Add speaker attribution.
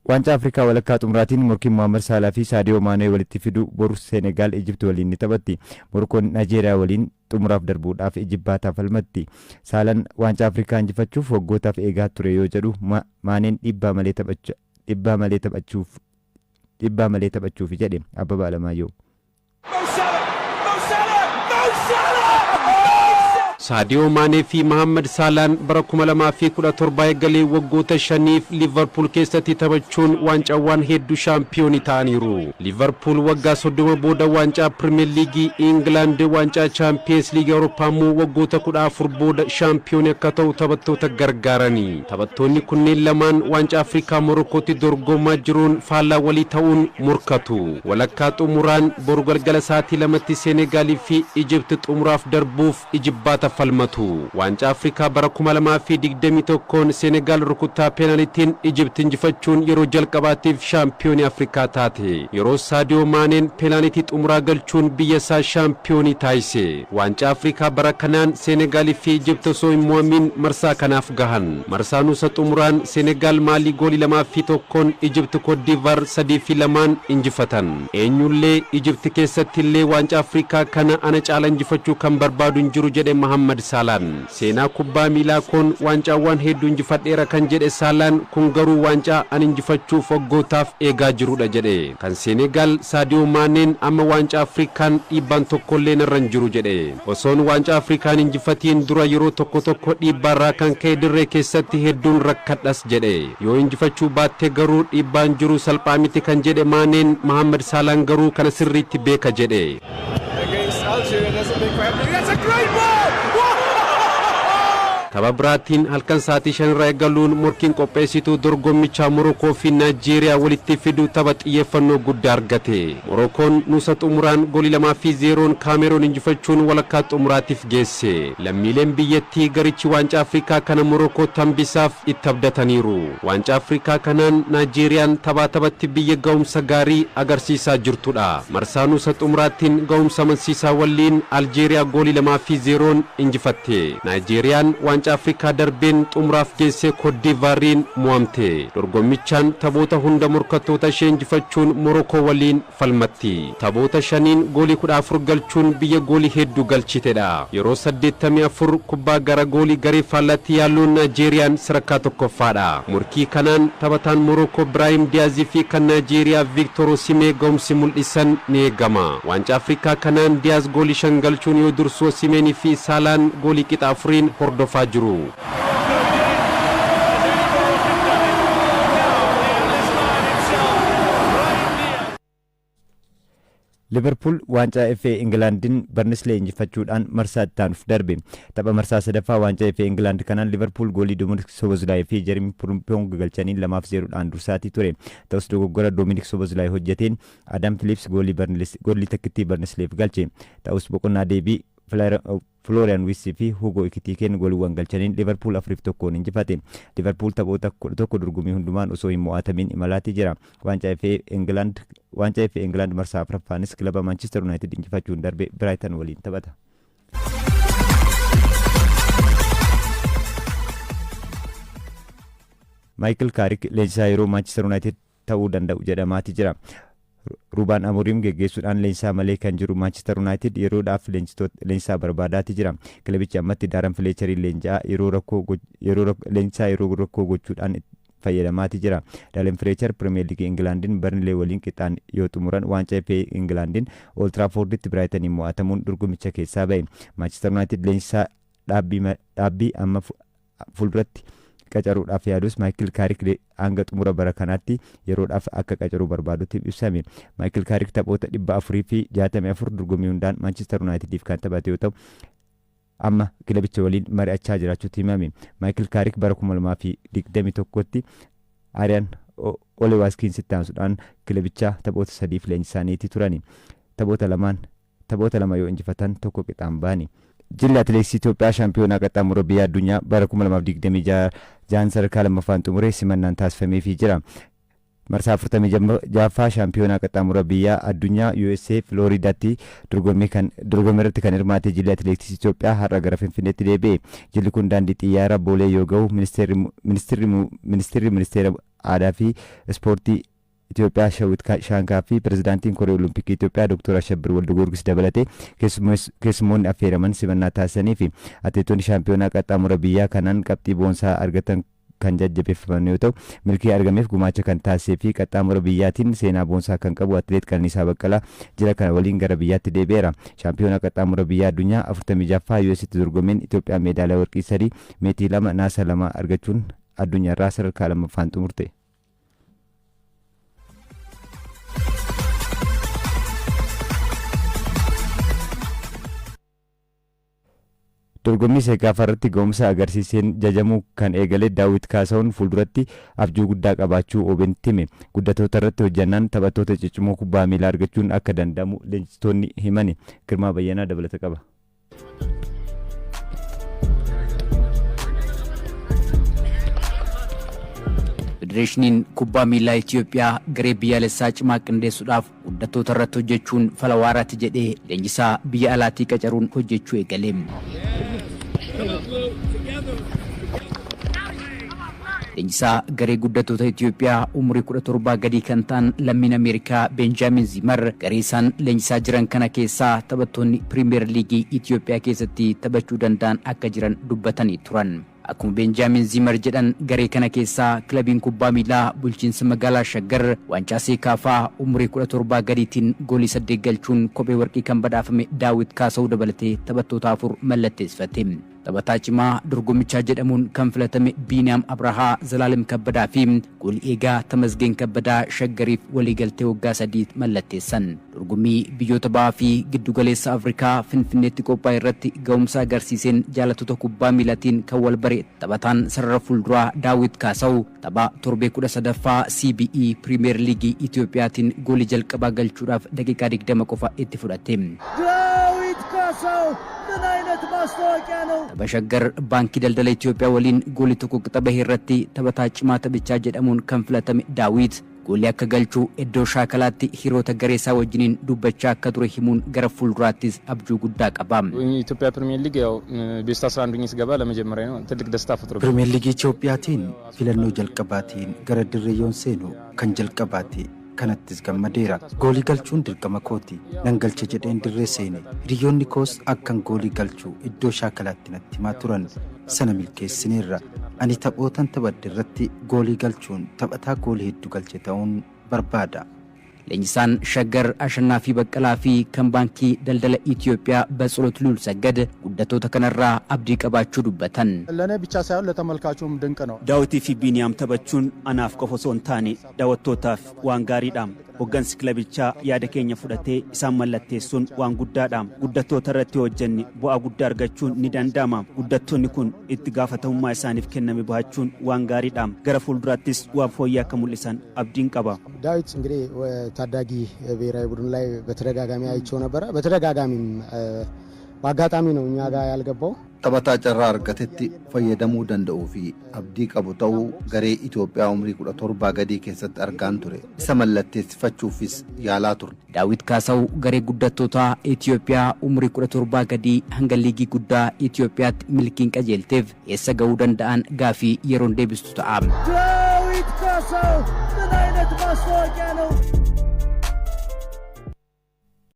Speaker 1: Waancaa Afrikaa walakkaa xumuraatiin morkiin Mohaammed Saalaa fi Saadiyoo Maanee walitti fidu boru Senegaal Ijipti waliin ni taphatti. Morkoon Naajeeriyaa waliin xumuraaf darbuudhaaf Ijibbaataa falmatti. Saalaan Waancaa Afrikaa injifachuuf waggootaaf eegaa ture yoo jedhu, Maaneen dhiibbaa malee taphachuufi jedhe Abbabaa Alamaayyoo.
Speaker 2: Mo Salah! Mo Salah! Mo Salah!
Speaker 3: Saadiyoo Maanee fi Mahammad Saalaan bara 2017 eegalee waggoota 5f Liivarpuul keessatti taphachuun waancaawwan hedduu shaampiyoonii ta'aniiru. Liivarpuul waggaa 30 booda waancaa Pirimeer Liigii Ingilaand, waancaa Chaampiyeens Liigii Awurooppaa immoo waggoota 14 booda shaampiyoonii akka ta'u taphattoota gargaarani. Taphattoonni kunneen lamaan waancaa Afrikaa Morokootti dorgomaa jiruun faallaa walii ta'uun morkatu. Walakkaa xumuraan boru galgala sa'aatii 2tti Seenegaalii fi Ijipti xumuraaf darbuuf ijibbaata falmatu. Waancaa Afrikaa bara 2021n Seenegaal rukuttaa peenaalitiin Ijipti injifachuun yeroo jalqabaatiif shaampiyoonii Afrikaa taate. Yeroo Saadiyoo Maaneen peenaalitii xumuraa galchuun biyya isaa shaampiyoonii taasise. Waancaa Afrikaa bara kanaan Seenegaalii fi Ijipti osoo hin mo'amin marsaa kanaaf gahan. Marsaa nuusa xumuraan Seenegaal Maalii goolii 2-1n, Ijipti Koodiivaar 3-2n injifatan. Eenyullee Ijipti keessatti illee waancaa Afrikaa kana ana caala injifachuu kan barbaadu hin jiru jedhe Mahammad Saalaan. Seenaa kubbaa miilaa koon waancaawwan hedduu injifadheera kan jedhe Saalaan, kun garuu waancaa ani injifachuuf waggootaaf eegaa jirudha jedhe. Kan Seenegaal Saadiyoo Maaneen amma waancaa Afrikaan dhiibbaan tokkollee narra hin jiru jedhe. Osoon waancaa Afrikaan injifatiin dura yeroo tokko tokko dhiibbaarraa kan ka'e dirree keessatti hedduun rakkadhas jedhe. Yoo injifachuu baatte garuu dhiibbaan jiru salphaa miti kan jedhe Maaneen, Mahammad Saalaan garuu kana sirriitti beeka jedhe.
Speaker 2: Against Algeria, that's a big for That's a great ball!
Speaker 3: Tapha biraatiin halkan sa'aatii 5 irraa eegaluun morkiin qopheessituu dorgommichaa Morokoo fi Naajeeriyaa walitti fidu tapha xiyyeeffannoo guddaa argate. Morokoon nuusa xumuraan goolii 2-0n Kaameroon injifachuun walakkaa xumuraatiif geesse. Lammiileen biyyattii garichi waancaa Afrikaa kana Morokoo tambisaaf itti abdataniiru. Waancaa Afrikaa kanaan Naajeeriyaan taphaa taphatti biyya ga'umsa gaarii agarsiisaa jirtudha. Marsaa nuusa xumuraattiin ga'umsa amansiisaa waliin Aljeeriyaa goolii 2-0n injifatte. Naajeeriyaan waancaa Afrikaa darbeen xumuraaf geessee Koodiivaariin mo'amte. Dorgommichaan taphoota hunda morkattoota ishee injifachuun Morokoo waliin falmatti. Taphoota shaniin goolii 14 galchuun biyya goolii hedduu galchitedha. Yeroo 84 kubbaa gara goolii garee faallaatti yaaluun Naajeeriyaan sadarkaa tokkoffaadha. Morkii kanaan taphataan Morokoo Biraahim Diyaazii fi kan Naajeeriyaa Viiktor Osimee ga'umsi mul'isan ni eegama. Waancaa Afrikaa kanaan Diyaaz goolii shan galchuun yoo dursu, Osimeenii fi Saalaan goolii qixa afuriin hordofaa jiru.
Speaker 2: Has any Moroccan done it? Now the Atlas Lion himself, Brahim Diaz.
Speaker 1: Liverpool waancaa FA Ingilaandiin Barnislee injifachuudhaan marsaa itti aanuuf darbe. Tapha marsaa sadaffaa waancaa FA Ingilaand kanaan Liverpool goolii Doominik Soboslaay fi Jeremi Frimpong galchaniin 2-0dhaan dursaatii ture. Ta'us dogoggora Doominik Soboslaay hojjeteen Adam Phillips goolii takkittii Barnisleef galche. Ta'us boqonnaa deebii Florian Wirtz fi Hugo Ekitiken gooliiwwan galchaniin Liverpool 4-1n injifate. Liverpool taphoota 11 dorgommii hundumaan osoo hin mo'atamin imalaatii jira. Waancaa FA Ingilaand marsaa afuraffaanis kilaba Manchester United injifachuun darbe Brighton waliin taphata. Maayikil Kaarik leenjisaa yeroo Manchester United ta'uu danda'u jedhamaatii jira. Ruubaan Amooriim geggeessuudhaan leenjisaa malee kan jiru Manchester United yeroodhaaf leenjisaa barbaadaati jira. Kilabichi ammatti Daaran Fileechariin leenjisaa yeroo rakkoo gochuudhaan fayyadamaati jira. Daaran Fileechar Pirimeer Liigii Ingilaandiin Barnilee waliin qixaan yoo xumuran, waancaa FA Ingilaandiin Old Traffordtti Biraayitaniin mo'atamuun dorgommicha keessaa ba'e. Manchester United leenjisaa dhaabbii amma fuulduratti qacaruudhaaf yaadus, Maayikil Kaarik hanga xumura bara kanaatti yeroodhaaf akka qacaruu barbaadutti ibsame. Maayikil Kaarik taphoota 464 dorgommii hundaan Maanchister Yuunaayitediif kan taphate yoo ta'u, amma kilabicha waliin mari'achaa jiraachuutu himame. Maayikil Kaarik bara 2021tti Aariyaan Ole Waaskiinsitti aansuudhaan kilabicha taphoota sadiif leenjisaaniitii turani. Taphoota lama yoo injifatan, tokko qixaan ba'ani. Jilli Atileetiksii Itoophiyaa shaampiyoonaa qaxxaamura biyya addunyaa bara 2026 sadarkaa lammaffaan xumuree simannaan taasifameefii jira. Marsaa 46ffaa shaampiyoonaa qaxxaamura biyyaa addunyaa USA Filooriidaatti dorgommii kan dorgommii irratti kan hirmaate jilli atileetiksii Itoophiyaa har'a gara Finfinneetti deebi'e. Jilli kun daandii xiyyaara Boolee yoo gahu ministeerri ministirri ministirri ministeera aadaa fi ispoortii Itoophiyaa Shawit Shaankaa fi pirezidaantiin Koree Olompikii Itoophiyaa Dr. Ashabbir Waldagoorgis dabalatee keessummoonni affeeraman simannaa taasisanii fi atileetonni shaampiyoonaa qaxxaamura biyyaa kanaan qabxii boonsaa argatan kan jajjabeeffaman yoo ta'u, milkii argameef gumaacha kan taasisee fi qaxxaamura biyyaatiin seenaa boonsaa kan qabu atileet Qananiisaa Baqqalaa jila kana waliin gara biyyaatti deebi'eera. Shaampiyoonaa qaxxaamura biyyaa addunyaa 46ffaa UStti dorgomeen Itoophiyaan meedaaliyaa warqii 3, meetii 2, naasa 2 argachuun addunyaarraa sadarkaa lammaffaan xumurte. Dorgommii Seekaafa irratti ga'umsa agarsiiseen jajamuu kan eegale Daawwit Kaasahuun fuulduratti abjuu guddaa qabaachuu OBN'tti hime. Guddatoota irratti hojjannaan taphattoota ciccimoo kubbaa miilaa argachuun akka danda'amu leenjistoonni himani. Girmaa Bayyanaa dabalata qaba.
Speaker 4: Federeeshiniin Kubbaa Miilaa Itiyoophiyaa garee biyyaalessaa cimaa qindeessuudhaaf guddattoota irratti hojjechuun fala waaraati jedhee leenjisaa biyya alaatii qacaruun hojjechuu eegale. Leenjisaa garee guddattoota Itiyoophiyaa umurii 17 gadii kan ta'an lammiin Ameerikaa Beenjaamin Ziimar garee isaan leenjisaa jiran kana keessaa taphattoonni Piriimiyer Liigii Itiyoophiyaa keessatti taphachuu danda'an akka jiran dubbatanii turan. Akkuma Beenjaamin Ziimar jedhan garee kana keessaa kilabiin kubbaa miilaa bulchiinsa magaalaa Shaggar waancaa Seekaafaa umurii 17 gadiitiin goolii 8 galchuun kophee warqii kan badhaafame Daawit Kaasawu dabalatee taphattoota 4 mallatteessifate. Taphataa cimaa dorgommichaa jedhamuun kan filatame Biiniyaam Abrahaa, Zalaalem Kabbadaa fi gooli eegaa Tamasgeen Kabbadaa Shaggariif waliigaltee waggaa 3 mallatteessan. Dorgommii biyyoota Bahaa fi Giddugaleessa Afrikaa Finfinneetti qophaa'e irratti ga'umsa agarsiiseen jaalattoota kubbaa miilaatiin kan wal bare taphataan sarara fuulduraa Daawit Kaasaw tapha torbee 13ffaa CBE Piriimeer Liigii Itiyoophiyaatiin goolii jalqabaa galchuudhaaf daqiiqaa 20 qofa itti fudhate.
Speaker 5: ዳዊት ካሳው ምን አይነት ማስታወቂያ ነው?
Speaker 4: Tapha Shaggar Baankii Daldala Itiyoophiyaa waliin goolii tokko qixa bahe irratti taphataa cimaa taphichaa jedhamuun kan filatame Daawit goolii akka galchu iddoo shaakalaatti hiriyoota garee isaa wajjiniin dubbachaa akka ture himuun gara fuulduraattis abjuu guddaa qaba.
Speaker 6: ኢትዮጵያ ፕሪሚየር ሊግ ያው ቤስት 11 ሆኜ ስገባ ለመጀመሪያ ነው ትልቅ ደስታ ፈጥሮ
Speaker 7: Pirimeer Liigii Itiyoophiyaatiin filannoo jalqabaatiin gara dirree yoon seenu kan jalqabaati. Kanattis gammadeera. Goolii galchuun dirqama kooti. Nan galcha jedheen dirree seene. Hiriyoonni koos akkan goolii galchu iddoo shaakalaatti natti himaa turan. Sana milkeessineerra. Ani taphootan taphadhe irratti goolii galchuun taphataa goolii hedduu galche ta'uun barbaada.
Speaker 4: Leenjisaan Shaggar Ashannaafii Baqqalaa fi kan Baankii Daldala Itiyoophiyaa Batsolot Luulsaggad guddattoota kanarraa abdii qabaachuu dubbatan.
Speaker 8: ለእኔ ብቻ ሳይሆን ለተመልካቹም ድንቅ ነው።
Speaker 9: Daawitii fi Biiniyaam taphachuun anaaf qofa osoo hin taane daawwattootaaf waan gaariidha. Hoggansi kilabichaa yaada keenya fudhatee isaan mallatteessuun waan guddaadha. Guddattoota irratti hojjenne bu'aa guddaa argachuun ni danda'ama. Guddattoonni kun itti gaafatamummaa isaaniif kenname bahachuun waan gaariidha. Gara fuulduraattis waan fooyyee akka mul'isan abdiin qaba.
Speaker 10: ዳዊት እንግዲህ ታዳጊ ብሔራዊ ቡድን ላይ በተደጋጋሚ አይቼው ነበረ። በተደጋጋሚም በአጋጣሚ ነው እኛ ጋር ያልገባው።
Speaker 11: Taphataa carraa argatetti fayyadamuu danda'uu fi abdii qabu ta'uu garee Itoophiyaa umrii 17 gadii keessatti argaan ture. Isa mallatteessifachuufis yaalaa turre.
Speaker 4: Daawit Kaasaw garee guddattootaa Itoophiyaa umurii 17 gadii hanga liigii guddaa Itoophiyaatti milkiin qajeelteef eessa ga'uu danda'an gaafii yeroon deebistu ta'a.
Speaker 5: ዳዊት ካሳው ምን አይነት ማስታወቂያ ነው?